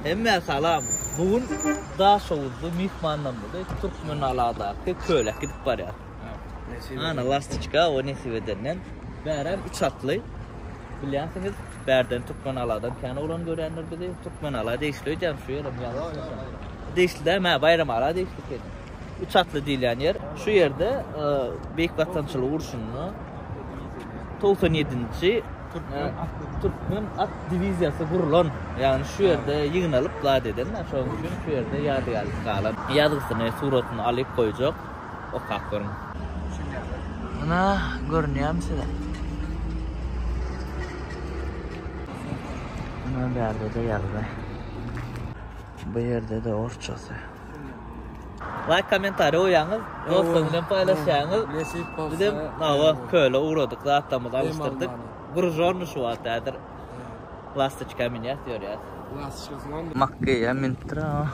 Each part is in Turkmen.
Hemmä salam. Bu gün Daşoguzda myhmanlarymyzy Türkmenaladaky köle gidip barýar. Ana lastiçka o nesip edenden. Bärem üç atly. Bilýänsiňiz, bärden Türkmenaladan kän oglan görýändir bizi. Türkmenala degişli öýdýän şu ýerem ýalňyşmasam. Degişli däl, mä Baýramala degişli ekeni. Üç atly diýilýän ýer. Şu ýerde Beýik Watançylyk urşunda 97-nji Türkmen at diwiziýasy gurlan, ýagny şu ýerde ýygnalyp zat eden, şonuň üçin şu ýerde ýadygärlik galan. Ýazgysyny, suratyny alyp goýjak, okap görüň. Ana, görünýärmi size? Ana, bärde-de ýazgy. Bu ýerde-de orsçasy. Laýk kommentariý goýaňyz, dostlar bilen paýlaşýaňyz. Nesip bolsa. Bizem hawa köle ugradyk, zatlarymyzy alyşdyrdyk. Gružonny şu wagt häzir. Lastoçka münýäs ýörýäs. Lastoçkasyny Makgeýä münüpdir ha.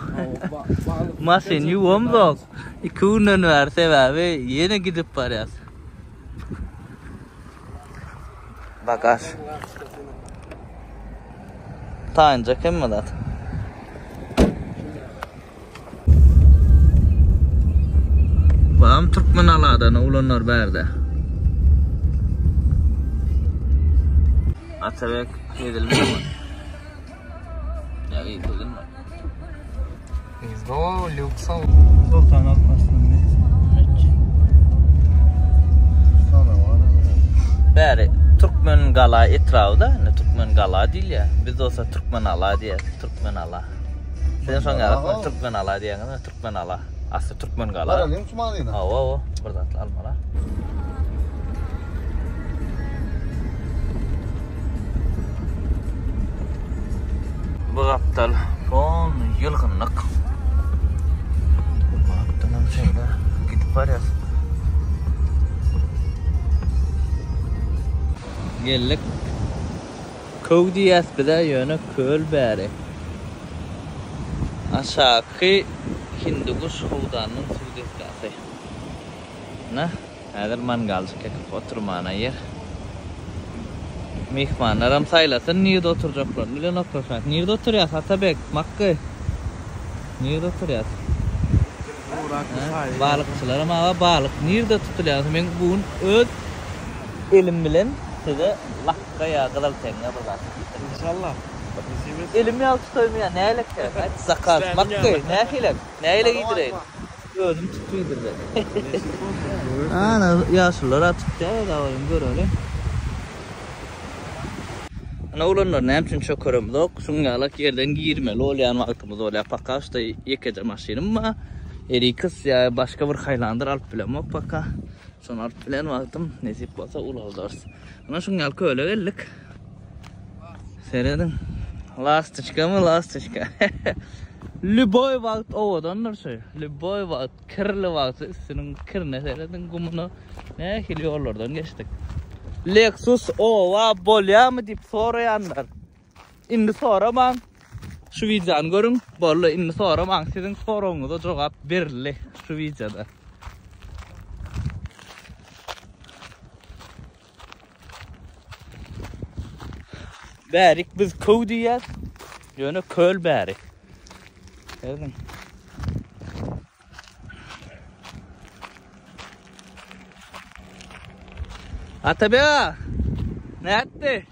Maşyn ýuwamzok. 2 günden bäri sebäbi ýene gidip barýas. Bagaž. Taýynjak hemme zat. Bam Türkmen aladany ulanlar bärde. Atabek edilme. Ya iyi edilme. Bizde lüks al. Sultan Alparslan Bäri Türkmen gala etraby da, indi Türkmen gala diýilýär. Biz bolsa Türkmen ala diýýäs, Türkmen ala. Sen şoň ýaly Türkmen ala diýýäňiz, Türkmen ala. Asly Türkmen gala. Baralyň şu magazyna. Hawa, hawa, bir zatlar almaly. Bu gapdal polny ýylgynlyk. Bu gapdalam şeýle gidip barýas. Geldik. Köw diýýäs bizä ýöne köl bäri. Aşaky Hindiguş howdanynyň suw desgasy. Ine, häzir mangaljyk ýakyp oturmana ýer. Myhmanlaram saýlasyn nirde oturjaklaryny bilenoklar şu wagt. Nirde oturýas Atabek, Makgy? Nirde oturýas? Balykçylaram aga balyk nirde tutulýar? Men bu gün öz elim bilen size lakga ýa gyzyl teňňe bir zat getirdim. Inşallah. Nesip etsin. Elim ýaly tutaýmy ýa nähili aýt zakaz Makgy nähili? Nähili giydireýin? Özüm tutup giydirjek. Ana ýaşulular tutýar dawaýyň göreli. Ana oglanlar näme üçin çökeremzok? Şuň ýalak ýerden girmeli bolýan wagtymyz bolýar. Paka şda ýekeje maşynym bar. Erikis ýa başga bir Highlander alyp bilemok paka. Şony alyp bilen wagtym nesip bolsa ulaldarys. Ana şuň ýaly köle geldik. Serediň. Lastoçkamy, lastoçka. Lüboý wagt owadandyr şu. Lüboý wagt kirli wagty üstüniň kirine serediň gumuna. Nähili ýollardan geçdik. Lexus owa bolýamy diýip soraýanlar. Indi soramaň. Şu wideony görüň. Boldy, indi soramaň. Siziň soragyňyza jogap berildi şu wideoda. Bärik biz köw diýýäs. Ýöne köl bärik. Serediň. Atabeg, nätdi?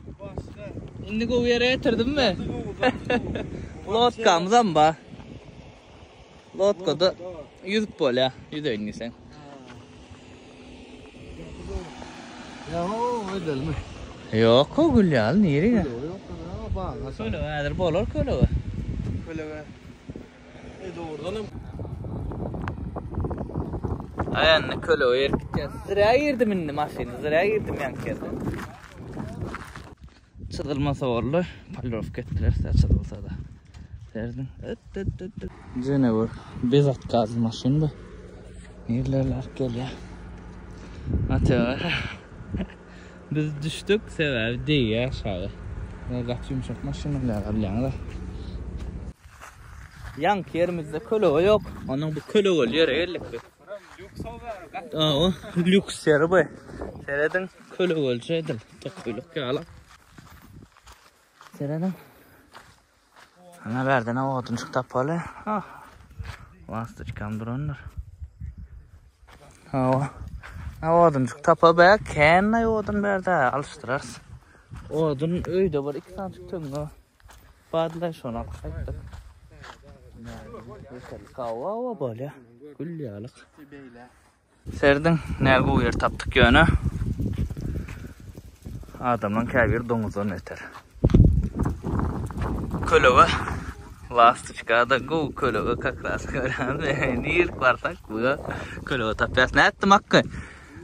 Indi gowy ýere getirdimmi? Lodkamyzam bar. Lodkada ýüzüp bolýar, ýüzeýin diýseň. Ýa-o, edelmi? Ýok, o gül ýaly nirige? Ýok, baga. Kölege häzir bolar kölege. Kölege. E dogrudanam. Aýanny kölege ýerip gitýär. Zirä girdim indi maşyny, zirä girdim ýaňky ýerden. Çyzylmasa boldy. Polirowka etdiler, çyzylsa-da. Serediň. Et, et, et, et. Jene bir bezatkazly maşyn bu. Nirlerle alyp gelýär. Atýar. Biz düşdük, sebäbi degýär aşagy. Ne gaty ýumşak maşyn bolýar, bilýäňiz. Ýaňky ýerimizde kölege ýok. Onuň bu kölegeli ýere geldik biz. Awa, lýuks ýeri bu. Serediň, kölegelje edil, tokaýlyk ýaly. Serediň. Ana bärden odunjyk tapaly. Ah. Lastoçkam durandyr. Hawa. Ha odunjyk tapa be, kän odun bärde alyşdyrarys. Odun öýde bir iki sany töňňe bardylar şony alyp gaýtdyk. Hawa, hawa bolýar. Gül ýalyk. Serediň, näl gowy ýer tapdyk ýöne. Adamlaň käbiri doňuzdan beter. Kölege Lastoçka-da gowy kölege kak ras görýäňizmi? Nirk barsak bu kölege tapýas. Nätdim Hakky?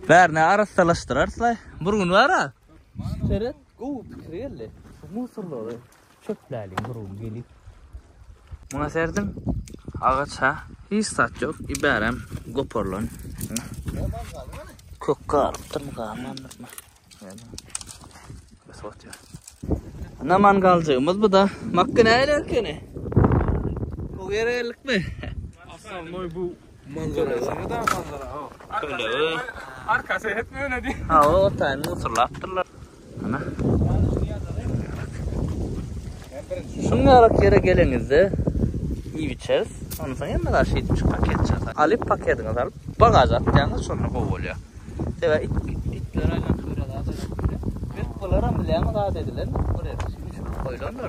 Bärini arassalaşdyrarys-laý. Bir gün bar-a. Seret, gowy pikir geldi. Şu musurlary çöpläliň bir gün gelip. Muňa serediň. Agaç ha. Hiç zat ýok. Ibärem goparlan. Kök galypdyrmy, galmandyrmy? Ana mangaljygymyz bu da. Makka näle ekeni? Bu ýere geldik mi? Aslanmoy bu manzara. Sana da manzara. Kölege. Arkası hep öyle değil. Ha o taýyny musurlapdyrlar. Ana. Şuň ýaly ýere geleňizde iýip içeris. Ondan soň hemme zat şeýdip şu paket çykarsa. Alyp paketiňizi alyp bagaža atýaňyz şonda gowy bolýar. Sebäbi it itler aýlanyp ýörýär zat edip bilýär. Berk bolaram bilýäňmi zat edilen bir ýerde üýşürip goýlandyr.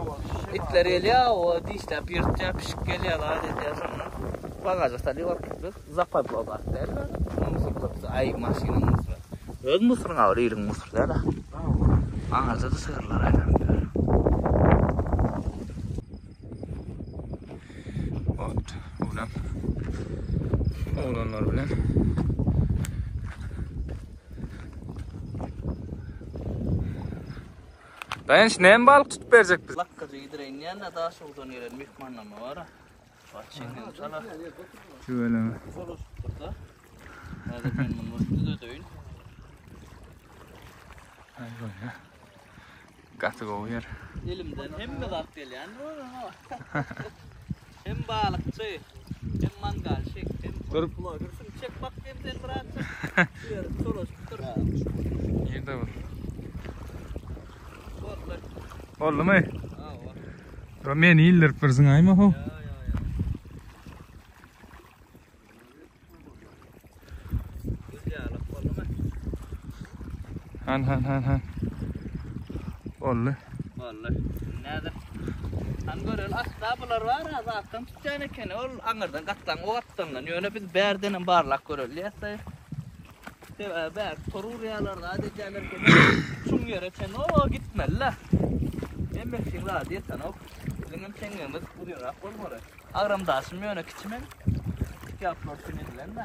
Itler gelýär o dişläp ýyrtýar pişik gelýär zat edýär şondan bagaža salýar alyp gitmek zapadlo zat däl. Musur köpüsi aý maşynyň musury. Öz musuryň agyr iliň musury däl-ä. Aňyrda-da sygyrlar aýlanyp ýör. Ot, ulan. Oglanlar bilen. Daýanç näme balyk tutup berjek biz? Lakgaja gidireýin diýende Daşoguzdan gelen myhmanlarymyz bar-a. Çeňňegini çala. Tüweleme. Çolaşypdyr-da. Häzir men muny düzedeýin. Aý bolýa. Gaty gowy ýer. Elimden hemme zat gelýändir onuň. Hem balykçy, hem mangalşik, hem bloger. Şuny çek bak diýdim sen birazjyk. Şu ýeri çolaşypdyr. Nirde bu? Boldy. Boldumy? Hawa. Dur meni ildirip birsiň aýma ho. Ýa ýa ýa. Han han han han. Boldy. Boldy. Näde? Han görel asla bular bar ha zatdan tutýan ekeni. Ol aňyrdan gatlaň o gatdandan. Ýöne biz bärdenem barlap göreli ýa-da. Sebäbi bär tor urýarlar, zat edýärler. Çuň ýere çen o gitmeli-le. Hemme kişiň zady ýetenok. Biziň hem çeňňegimiz uzynrak bolmaly. Agramdaşym ýöne kiçi men. Kitaplar üçin edilen-de.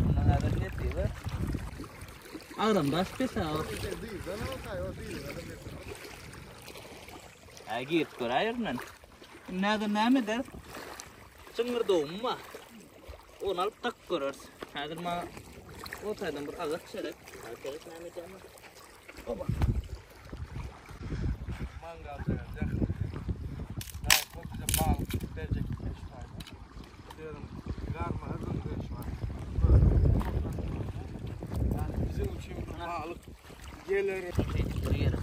Ondan häzir nesibe. Agramdaş pes aga. Hä girip göräý ýerinden. Indi häzir näme ederis? Çyňňyrdawym bar. Ony alyp dakyp göreris. Häzir maňa o taýdan bir agaç gerek. Gerek näme edýän? Oba. Mangalda ýakyn. Näme bize balyk tutup berjek eken şu taýda. Diýelim, garma hızın şu an. Yani bizim üçin bir balyk gelir. Bir ýere.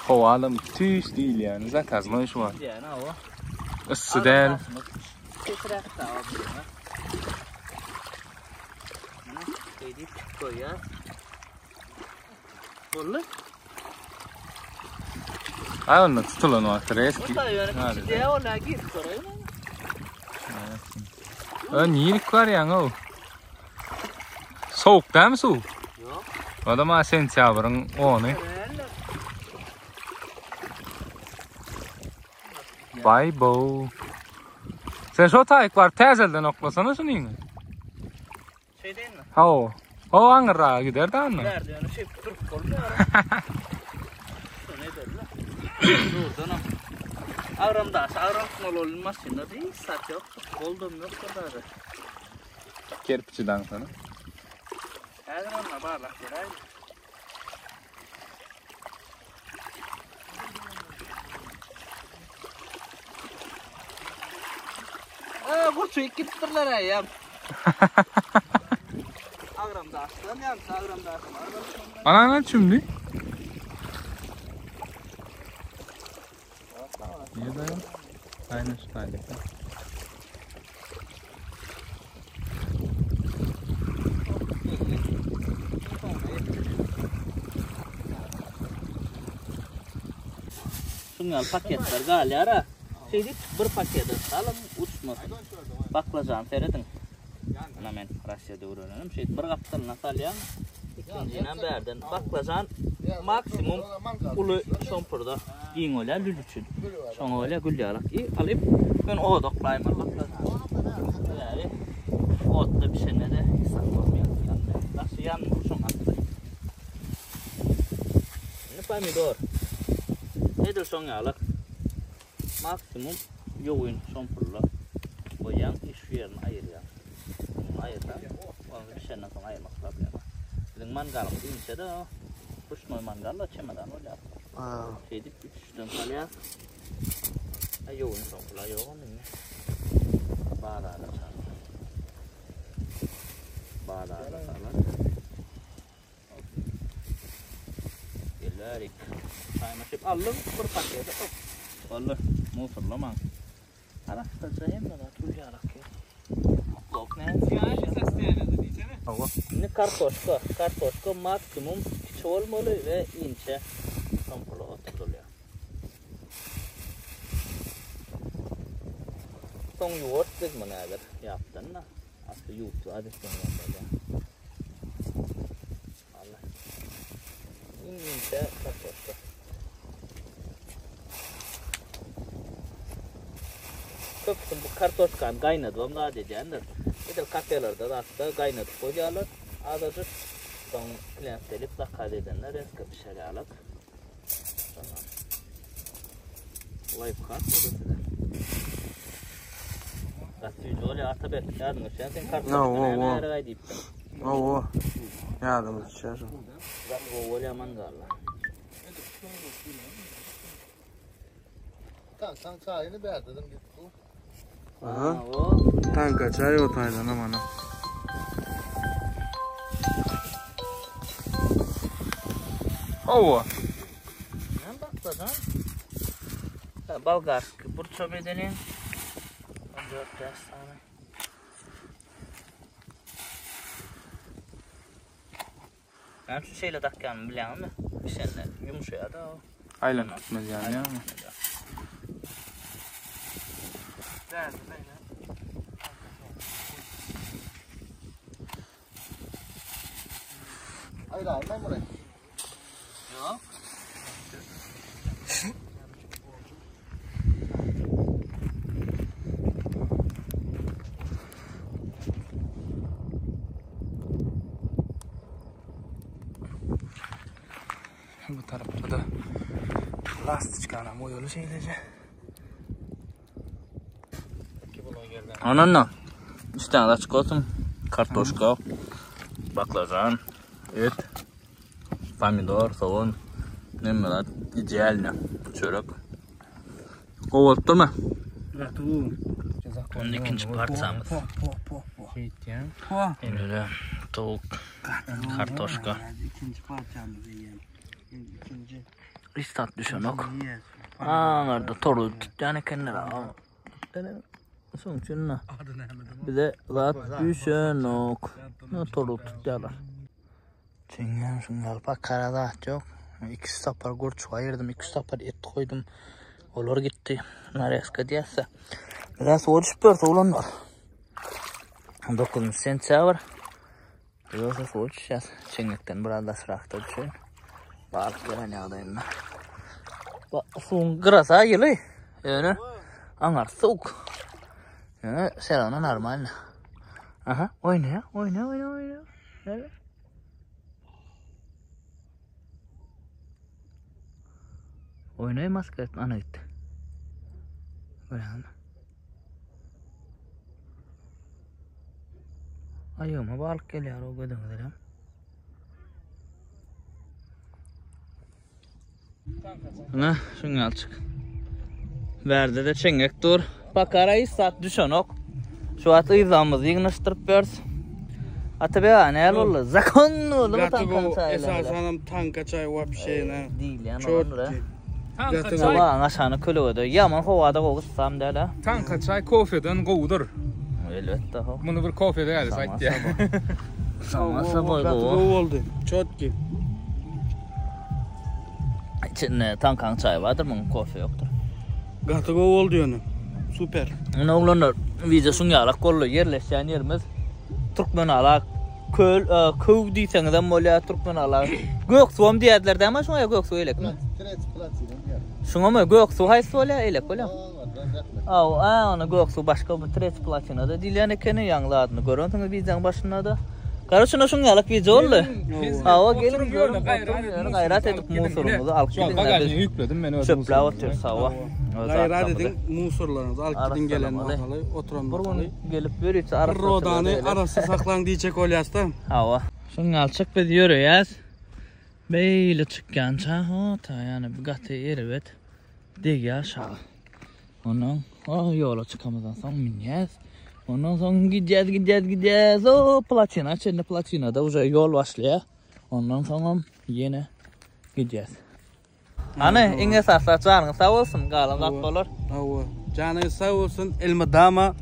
Howalam tüýs diýilýäni zakaznoý şu wagt. Diýýän hawa. Yssy däl. Pesräk dawa bilýän. Şeýdip goýýar. Boldy. Ay onda tutulan wagty reski. Bu da ýöne kiçi diýä ol girip soraýyn. Ö nirik barýaň o? Sowuk dämi suw? Ýok. O da ma sentýabryň 10-y. Bay bo. Sen şo taýyk bar täzelden oklasana şunyňy. Şey deýinmi? Hawa. O aňyrraga gider da anna. Bärde ýöne şeýp durup bolmaýar. Şony ederler. Durdanam. Agramdaş, agram tutmaly boldy maşynda hiç zat ýok. Goldam ýok dagy. Kerpiçi daňsana. Häzir onda barlap göräýeli. Aa, gurçuýup gitipdirler aýam. Agram. Agramdaşdan ýaňky agramdaşym agramdaşdan. Ana çümdi. Niye dayan? Aynen şu tane. Şuň ýaly paketler galýar-a. Şeýdip bir pakete salyň, uçmasyn. Baklažan serediň. Ana men Russiýada öwrenenim. Şeýdip bir gapdalyna salýaň, ikinjinem bärden. Baklažan maksimum uly şompurda giň bolýar lül üçin. Şoňa bolýar gül ýalak. I alyp men odaklaýmaly baklažany. Sebäbi otda bişende-de hiç zat bolmaýar. Daşy ýanmaz şoň asly. Indi pomidor. Edil şoň ýalak. Maksimum ýogyn şompulla goýýaň i şu ýerini aýyrýaň. Şuny aýyrsaň, ony bişenden soň aýyrmak problema. Biziň mangalymyz inçe-de, ruşnoý mangal-da çemodan bolýar. Şeýdip üç-üçden salýas. A ýogyn şompulla ýogam indi. Bazarda çalar. Bazarda salar. Gellerik. Saýmaşyp aldyň bir paketi. Hop. Boldy. Musurlamaň. Arassaja hemme zat gül ýalak ýer. Yok ne? Indi kartoşka. Kartoşka maksimum kiçi bolmaly we inçe şompula oturdylýar. Soň ýuwarys biz muny häzir ýapdan-da. Asly ýuwup zat etseň bolýar. Allah. Iň inçe kartoşka. Köpüsi bu kartoşkany gaýnadyp zat edýändir. Edil kafelerde zatda gaýnadyp goýýarlar. Azajyk soň klient gelip zakaz edende reska bişirýärler. Tamam. Lifehack bu da size. Gaty süýji bolýar Atabek. Ýadyňa düşýär sen kartoşka näme ýere diýipdiň. Hawa. Ýadyma düşýär. Gaty gowy bolýar mangalla. Tankan çaýyny berdidim git bu. Aha. Tanka çaý o taýdan amana. Hawa. Näme baksadan? Bolgarski burça bedeni. 14 sany. Näme üçin şeýle dakýanymy bilýäňmi? Bişende ýumşaýar-da o. Aýlanyp gitmez ýaly ýa. Aýlaýyn men muny. Ýok. Bu tarapda da lastiçkanam goýaly şeýleje. Ondan üç tane açık olsun. Kartoşka, baklajan, et, pomidor, sogan, neme zat, idealny çörek. Gowy bolupdyrmy? Gaty gowy. Onda ikinji partiýamyz. Indi towuk, kartoşka. İkinji partiýamyzy iýelim. İkinji. Hiç tat düşenok. Aňarda toru tutýan ekenler. Şonuň üçin bize zat düşenok. Toru tutýarlar. Çeňňän şuň ýaly pakara zat ýok. Ikisi sapar gurçuk aýyrdym, ikisi sapar et goýdum. Olar gitdi. Nareska diýäse. Biraz suwa düşüp berse oglanlar. 9 sentýabr. Biz bolsa suwa düşýäs. Çeňňekden biraz daşrakda düşeýin. Balyk gelen ýagdaýynda. Suwuň gyrasy ýyly. Ýöne aňar sowuk. Ýöne serana normalny. Aha, oýna, oýna, oýna, oýna. Näme? Oýnaý maska etme, ana gitdi. Görýäňmi? Aýagyma balyk gelýär o gözüňiz bilen. Ana, şuň ýalçyk. Bärde de çeňňek dur. Bakara hiç zat düşenok. Şu wagt yzlamyzy ýygnaşdyryp bers. Atabeg aga näl boldy? Zakon boldy Gaty taňkaň gowy. çaýlary. Esasanam taňka çaý wapşe ne. Diýilýän Çot olandyr, ki. Taňka Gaty çaý, Howa aşany kölegede. Ýaman howada gowy yssam däl a. taňka çaý kofeden gowudyr. Elbetde ho. Muny bir kofede ýaly aýtýar. Sama boý Gaty gowy. gowy boldy. Çot ki. İçinde taňkaň çaýy bardyr, muň kofe ýokdur. Gaty gowy boldy ýöne. Super. Ine oglanlar, wideo şuň ýalak boldy. Ýerleşýän ýerimiz Türkmenala köl, e, köw diýseňizem bolýar, Türkmenala. Gök suwam diýýärdiler dämi şuňa ýa gök suw eýlekmi? Trets platin diýär. Şuňamy gök suw haýsy bolýar, eýlek bolýar? Onlardan zähmet. Aw, a, ona gök suw başga bu Trets platinada diýilýän ekeni, ýaňy zadyny görensiňiz wideoň başynda-da. Garoç ine şuň ýalak wideo boldy. Hawa, geliň görüň, oturyň ýöne gaýrat edip musurymyzy alyp Şu an gidiň. bagažyny ýükledim men özüm. Çöpläp otyrys hawa. Öz Gaýrat zatlarymyzy. ediň musurlaryňyzy alyp gidiň gelen Arassalamaly. mahaly, oturan Bir mahaly. gün gelip ýörite Bir arassaçylyk rodany edelim. arassa saklaň diýjek bolýas-da. Hawa. Şuň ýalçyk biz ýöreýäs. Beýle çykýança, ho, ta ýany bir gaty erbet degýär aşagy. Ondan o ýola çykamyzdan soň münýäs. Ondan soň gidýäs, gidýäs, gidýäs. O platina çenli platinada uje ýol başlaýar. Ondan soňam ýene gidýäs. Hany, iň esasy janyňyz sag bolsun, galan zat bolar. Hawa. Janyňyz sag bolsun, elmydama.